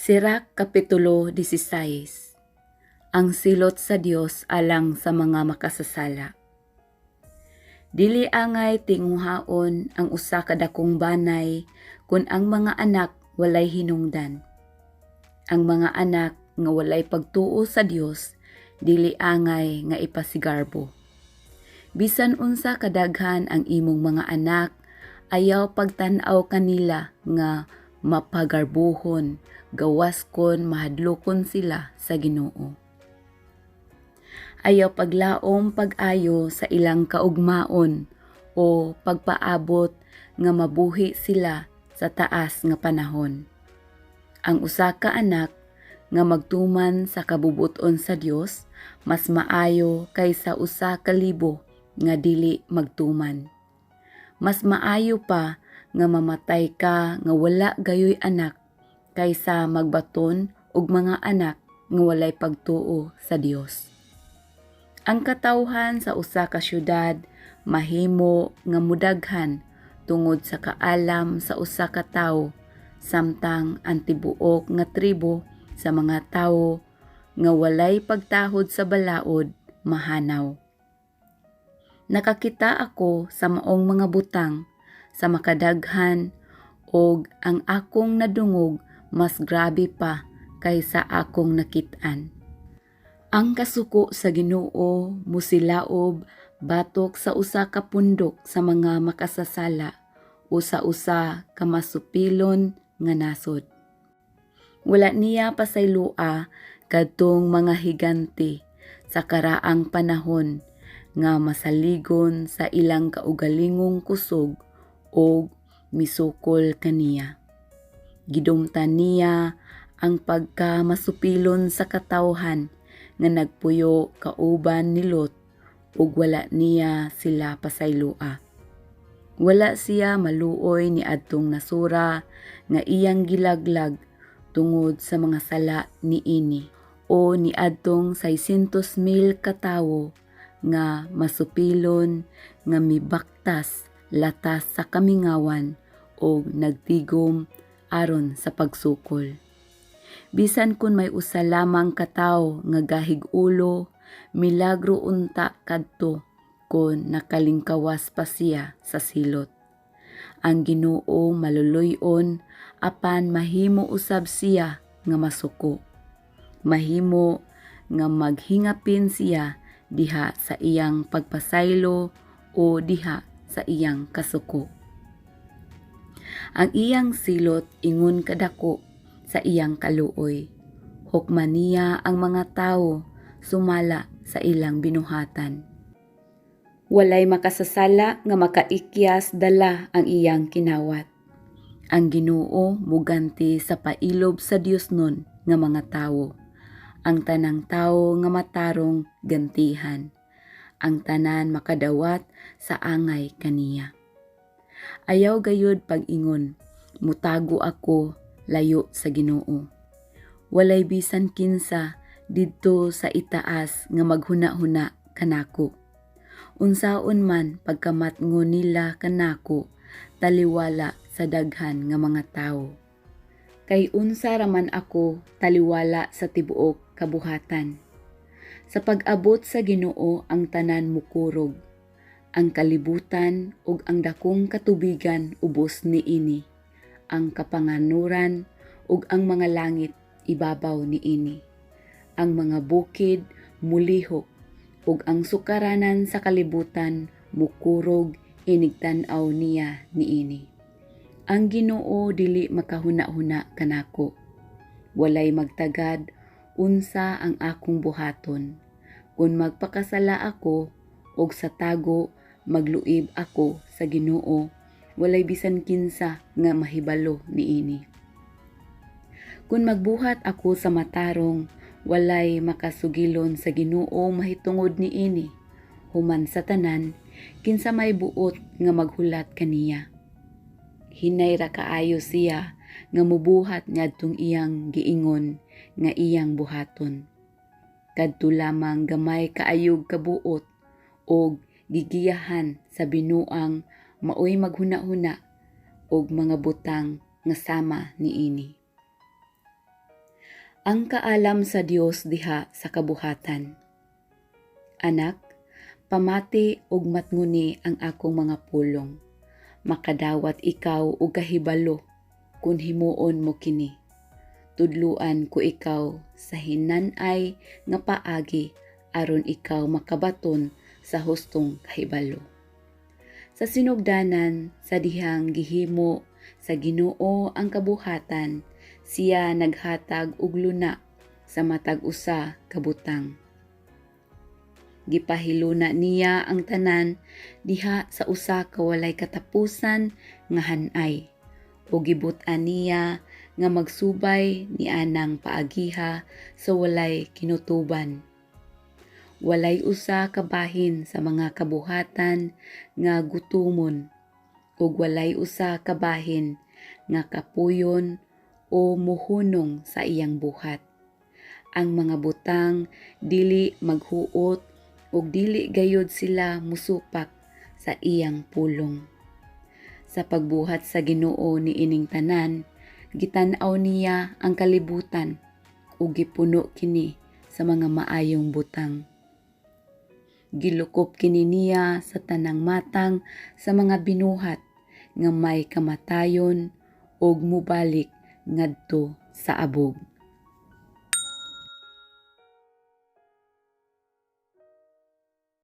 Sirach Kapitulo 16. Ang silot sa Dios alang sa mga makasasala. Dili angay tinguhaon ang usa ka dakong banay kun ang mga anak walay hinungdan. Ang mga anak nga walay pagtuo sa Dios dili angay nga ipasigarbo. Bisan unsa kadaghan ang imong mga anak, ayaw pagtan-aw kanila nga mapagarbuhon gawas kon mahadlokon sila sa Ginoo. Ayaw paglaom pag-ayo sa ilang kaugmaon o pagpaabot nga mabuhi sila sa taas nga panahon. Ang usa ka anak nga magtuman sa kabubut-on sa Dios mas maayo kaysa 1,000 nga dili magtuman. Mas maayo pa nga mamatay ka nga wala gayoy anak kaysa magbaton og mga anak nga walay pagtuo sa Dios. Ang katawhan sa usa ka syudad mahimo nga mudaghan tungod sa kaalam sa usa ka tawo, samtang ang tibuok nga tribo sa mga tawo nga walay pagtahod sa balaod mahanaw. Nakakita ako sa maong mga butang sa makadaghan, og ang akong nadungog mas grabe pa kaysa akong nakit-an. Ang kasuko sa Ginoo musilaob batok sa usa ka pundok sa mga makasasala o sa usa ka masupilon nga nasod. Wala niya pasayloa kadtong mga higante sa karaang panahon nga masaligon sa ilang kaugalingong kusog og misukol kaniya. Gidumtan niya ang pagkamasupilon sa katawhan nga nagpuyo kauban ni Lot ug wala niya sila pasayloa. Wala siya maluoy ni adtong nasura nga iyang gilaglag tungod sa mga sala niini o ni adtong 600,000 ka tawo nga masupilon nga mibaktas latas sa kamingawan og nagtigom aron sa pagsukol. Bisan kun may usa lamang ka tawo nga gahig-ulo, milagro unta kadto kon nakalingkawas pa siya sa silot. Ang Ginoo maluluy-on, apan mahimo usab siya nga masuko. Mahimo nga maghingapin siya diha sa iyang pagpasaylo o diha sa iyang kasuko. Ang iyang silot ingon kadako sa iyang kaluoy. Hukman niya ang mga tawo sumala sa ilang binuhatan. Walay makasasala nga makaikyas dala ang iyang kinawat. Ang Ginoo muganti sa pailob sa Diosnon nga mga tawo. Ang tanang tawo nga matarong gantihan. Ang tanan makadawat sa angay kaniya. Ayaw gayud pag-ingon, "Mutago ako layo sa Ginoo." Walay bisan kinsa didto sa itaas nga maghuna-huna kanako. Unsaon man pagkamatngon nila kanako, taliwala sa daghan nga mga tawo. Kay unsa ra man ako taliwala sa tibuok kabuhatan? Sa pag-abot sa Ginoo ang tanan mukurog. Ang kalibutan ug ang dakong katubigan ubos niini. Ang kapanganuran ug ang mga langit ibabaw niini. Ang mga bukid mulihok ug ang sukaranan sa kalibutan mukurog inigtan-aw niya niini. Ang Ginoo dili makahuna-huna kanako. Walay magtagad unsa ang akong buhaton. Kung magpakasala ako og sa tago magluib ako sa Ginoo, walay bisan kinsa nga mahibalo niini. Kung magbuhat ako sa matarong, walay makasugilon sa Ginoo mahitungod niini. Human sa tanan, kinsa may buot nga maghulat kaniya? Hinay ra kaayo siya nga mubuhat ngadtong iyang giingon nga iyang buhaton. Kadto lamang gamay kaayog kabuot og gigiyahan sa binuang maoy maghuna-huna og mga butang nga sama niini. Ang kaalam sa Dios diha sa kabuhatan. Anak, pamati ug matnguni ang akong mga pulong. Makadawat ikaw og kahibalo kung himuon mo kini. Tudluan ko ikaw sa hinan-ay nga paagi aron ikaw makabaton sa hustong kahibalo. Sa sinugdanan sa dihang gihimo sa Ginoo ang kabuhatan, siya naghatag og luna sa matag usa ka butang. Gipahiluna niya ang tanan diha sa usa ka walay katapusan nga han-ay ug gibut-an niya nga magsubay nianang paagiha sa walay kinutuban. Walay usa ka bahin sa mga kabuhatan nga gutumon ug walay usa ka bahin nga kapuyon o muhunong sa iyang buhat. Ang mga butang dili maghuot ug dili gayud sila musupak sa iyang pulong. Sa pagbuhat sa Ginoo niining tanan, gitan-aw niya ang kalibutan ug gipuno kini sa mga maayong butang. Gilukop kini niya sa tanang matang sa mga binuhat nga may kamatayon ug mubalik ngadto sa abog.